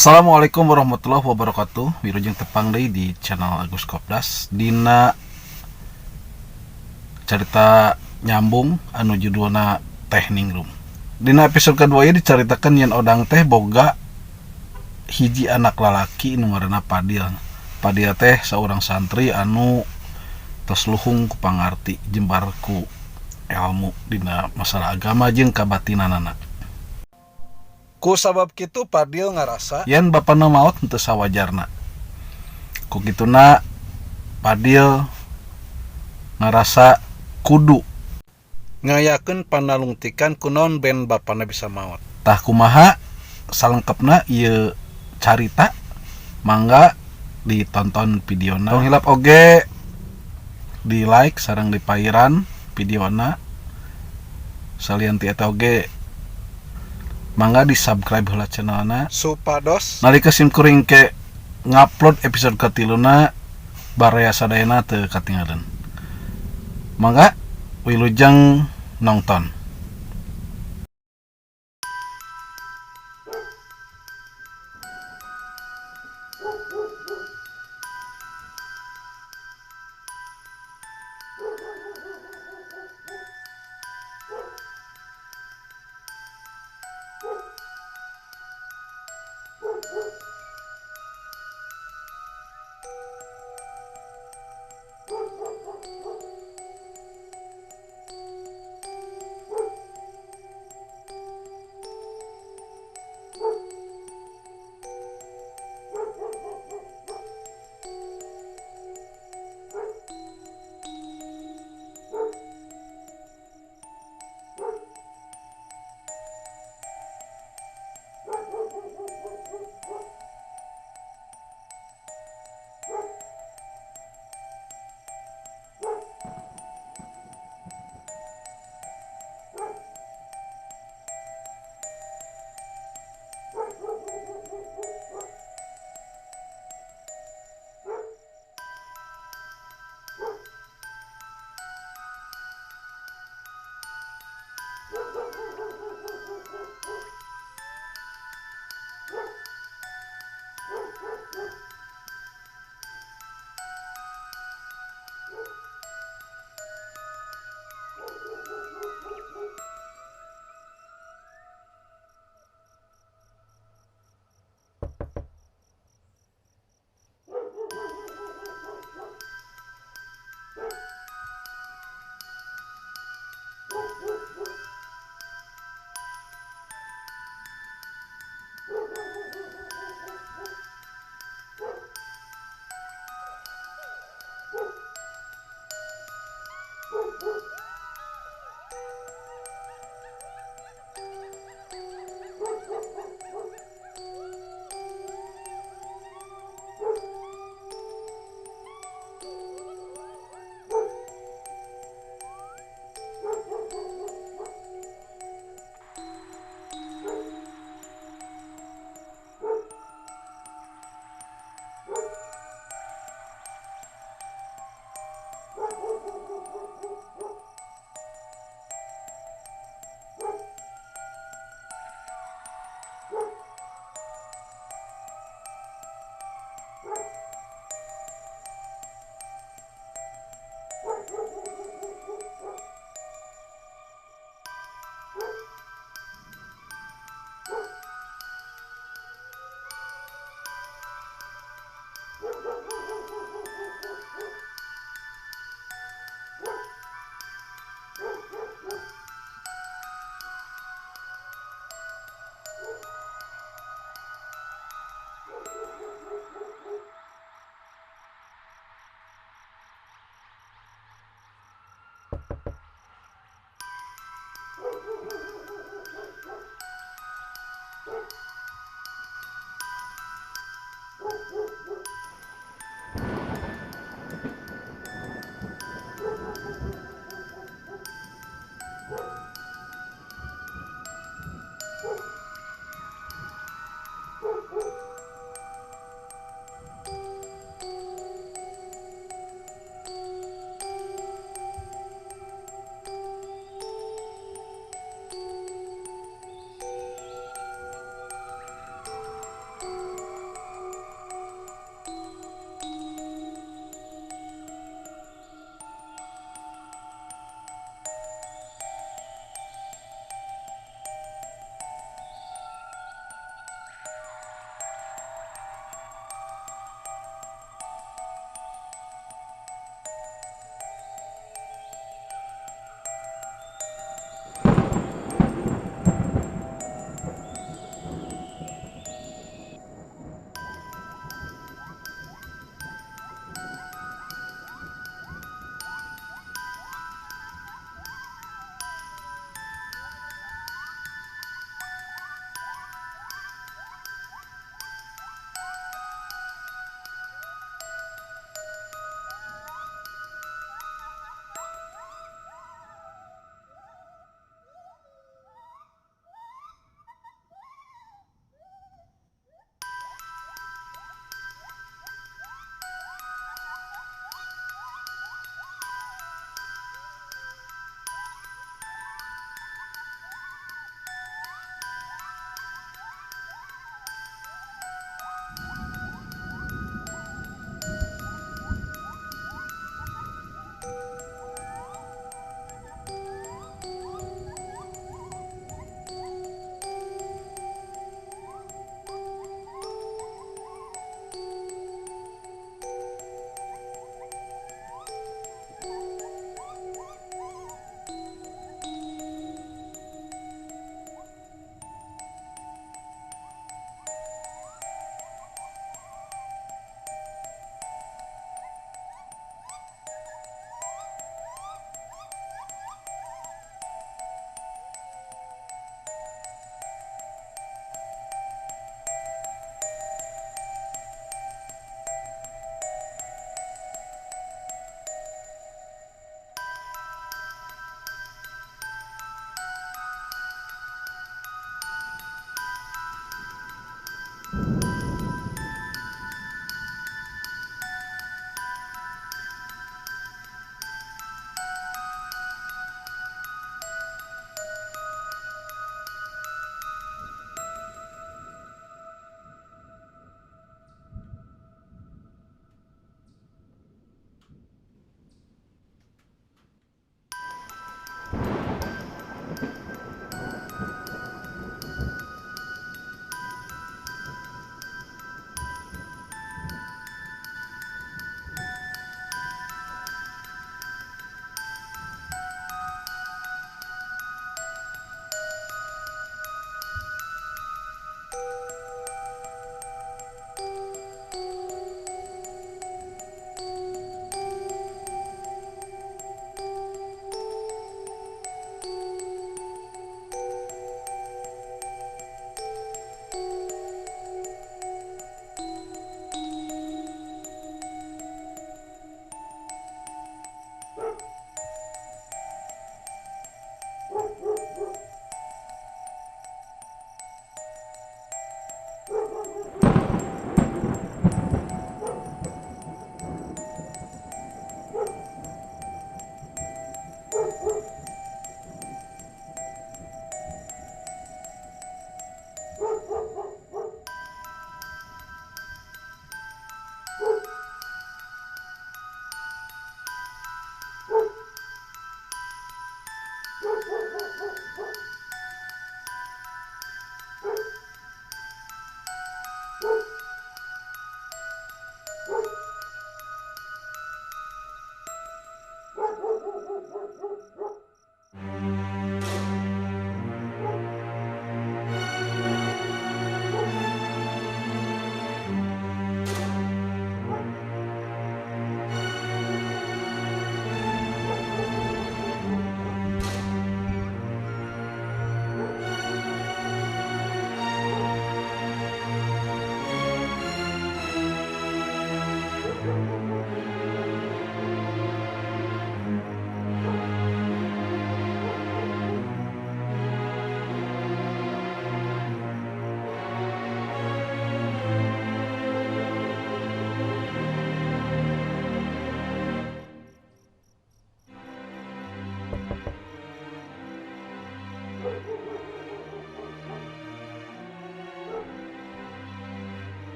Assalamualaikum warahmatullahi wabarakatuh. Wilujeng tepang deui di channel Agus Kopdas dina cerita nyambung anu judulna Teh Ningrum. Dina episode kedua ieu dicaritakeun yen Odang teh boga hiji anak lalaki nu ngaranna Padil. Padil teh saurang santri anu tos luhung ku pangarti jembar ku ilmu dina masalah agama jeung kabatinanana. Ku sabab kitu Padil ngarasa yen bapana maot henteu sawajarna. Ku kituna Padil ngarasa kudu ngayakeun panalungtikan kunaon ben bapana bisa maot. Tah kumaha salengkepna ieu carita, mangga ditonton videona. Tong hilap oge di like sareng dipairan videona. Salian ti eta oge mangga di subscribe heula channelna supados nalika simkuring ke ngupload episode katiluna baraya sadayana teu katinggalan. Mangga wilujeng nonton.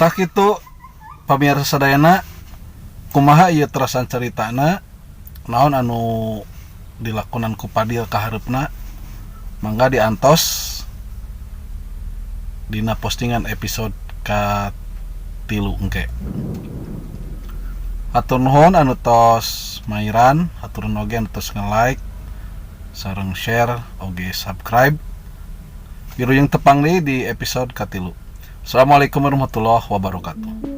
Tah kitu pamirsa sadayana, kumaha ieu terasan caritana, naon anu dilakonan ku Padil ka hareupna, mangga diantos dina postingan episode ka-3 engke. Hatur nuhun anu tos mairan, hatur nuhun oge anu tos nge-like sareng share oge subscribe. Wilujeng tepang deui di episode ka-3. Assalamualaikum warahmatullahi wabarakatuh.